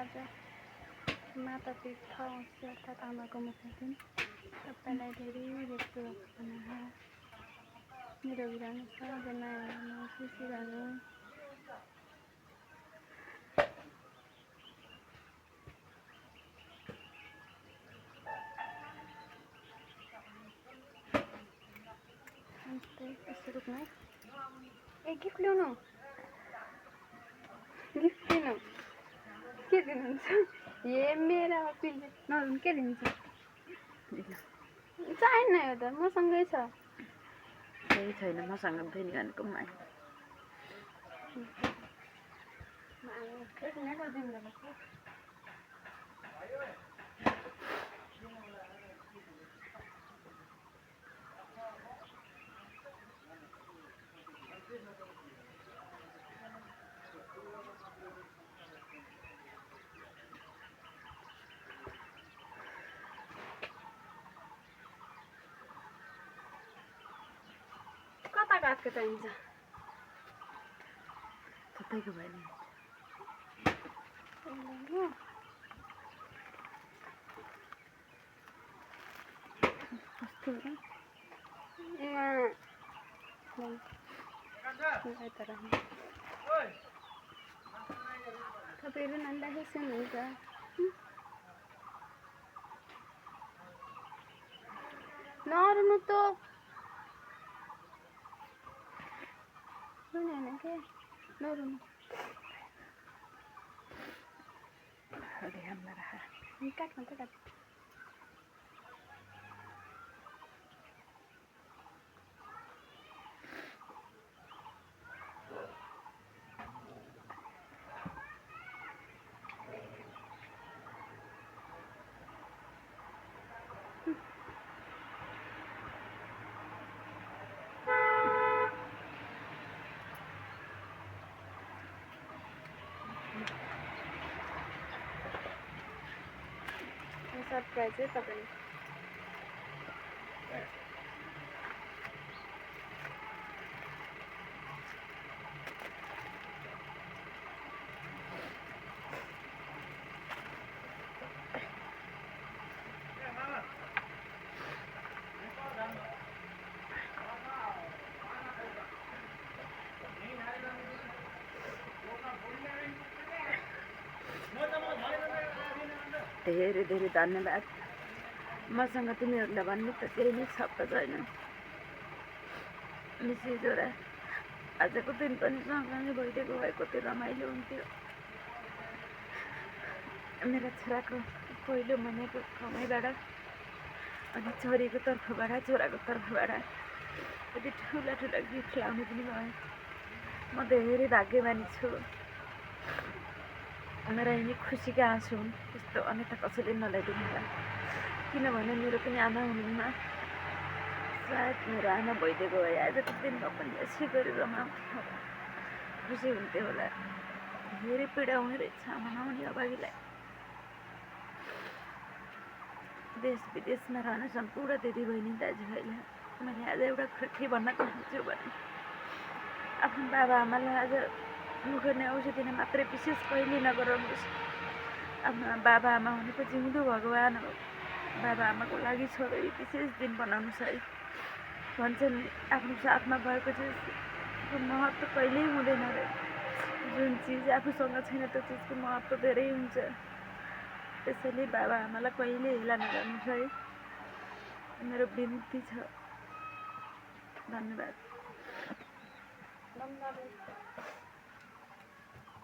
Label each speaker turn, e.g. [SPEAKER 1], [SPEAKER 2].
[SPEAKER 1] आज माता तीर्थ औँसी अर्थात् आमाको मुखमा दिन सबैलाई धेरै धेरै शुभकामना। निरोगी रहनु, सबैजना हेर्नु, खुसी रहनु। यसो रुक्नु है। ए गिफ्ट ल्याउनु, गिफ्ट दिनु। के दिनुहुन्छ? ए मेरा पिल्ले नलिनु, के दिन्छ? चाहिन्न, यो त मसँगै छ।
[SPEAKER 2] केही छैन मसँग फेरि भनेको माइ
[SPEAKER 1] कता काटको चाहिन्छ?
[SPEAKER 2] तपाईँको भयो नि
[SPEAKER 1] तपाईँहरू नानीलाई सुन्नुहुन्छ? नरुनु त रुने के नरुनु काट्नु त काट। सरप्राइज है तपाईँले।
[SPEAKER 2] धेरै धेरै धन्यवाद। मसँग तिमीहरूलाई भन्ने त केही नै शब्द छैन। मिसी छोरा आजको दिन पनि सँगसँगै भइदिएको भए कति रमाइलो हुन्थ्यो। मेरा छोराको पहिलो महिनाको कमाइबाट अनि छोरीको तर्फबाट छोराको तर्फबाट यति ठुला ठुला गिफ्ट ल्याउनु पनि भयो। म धेरै भाग्यमानी छु। मेरा यिनी खुसीका आँसु हुन्, त्यस्तो अन्यथा कसैले नल्याइदिनु होला। किनभने मेरो पनि आमा हुनुहुन्न। सायद मेरो आमा भइदिएको भए आजको दिनमा पनि यसै गरी रमाउँथ्यो, खुसी हुन्थ्यो होला। धेरै पीडा हुने रहेछ आमा नहुने अभागीलाई। देश विदेशमा रहन सम्पूर्ण दिदीबहिनी दाजुभाइलाई मैले आज एउटा के भन्न चाहन्छु भने आफ्नो बाबा आमालाई आज मुख औँसी दिन मात्रै विशेष कहिले नगराउनुहोस्। आफ्नो बाबा आमा भनेपछि हिन्दू भगवान हो। बाबा आमाको लागि छोरो विशेष दिन बनाउनुहोस् है। भन्छन् आफ्नो साथमा भएको चिजको महत्त्व कहिल्यै हुँदैन रे। जुन चिज आफूसँग छैन त्यो चिजको महत्त्व धेरै हुन्छ। त्यसैले बाबा आमालाई कहिले हेला नगर्नुहोस् है, मेरो बिन्ती छ। धन्यवाद।